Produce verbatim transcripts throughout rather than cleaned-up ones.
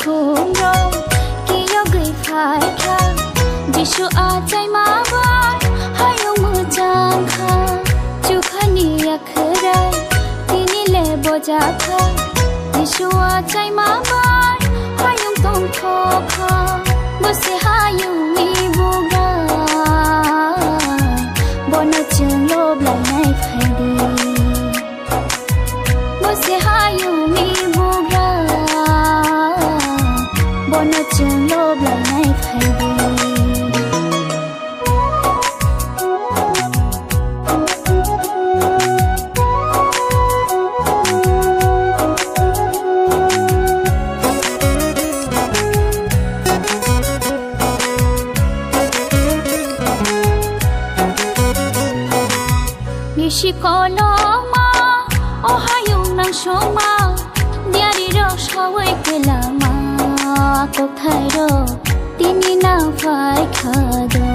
Khumrok kiyogwi phaikha, Jisu achaima bai hayung mwchangkha. Chukhani yakhwrai tini le bojakha, Jisu achaima bai hayung tongthokha. Bo se hayungni bugra, bono chwng loblainai phaidi. Bo se hayungni bugra, bono chwng loblainai phaidi. Bisi kolokma, o hayung nangsongma, diarirok sawi kwlama, kokthairok tini nang phaikha do.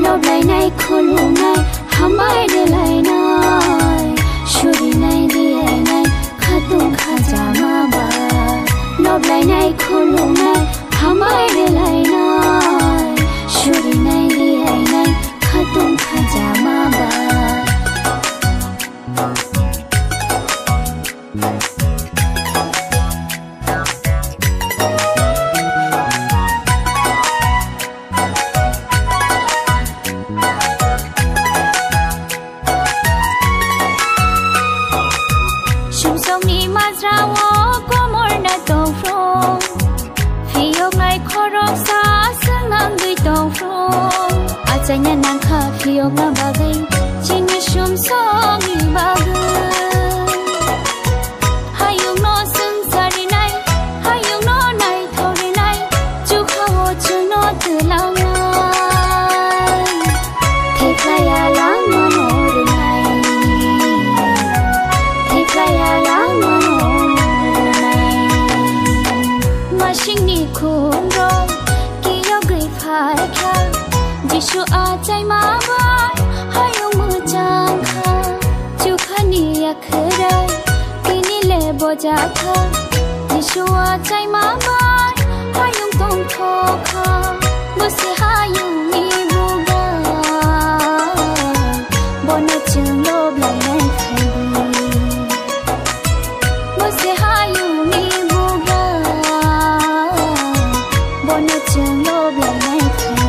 Loblainai, khulumnai, hambai rwlainai, surinai, diyainai, khatung khajama ba. Loblainai, khulumnai, hambai rwlainai, surinai, diyainai, khatung khajama ba. Sumsokni majrao komorna tongphru, phiyoknai khoroksa swnamwi tongphru. Achaina nangkha phiyokna bagwi chini sumsokni bagwi. Hayungno swngcharinai, hayungno naithorinai, chukhao chwngno twlangnai. Thekhlaiya langmano rwnai, thekhlaiya langmano rwnai. Masingni khumrok kiyogwi phaikha, Jisu achaima bai hayung mwchangkha. Chukhani yakhwrai tini le bojakha, Jisu achaima bai hayung tongthokha. Bo se hayungni bugra, bono chwng loblainai phaidi. Bo se hayungni bugra, bono chwng loblainai phaidi.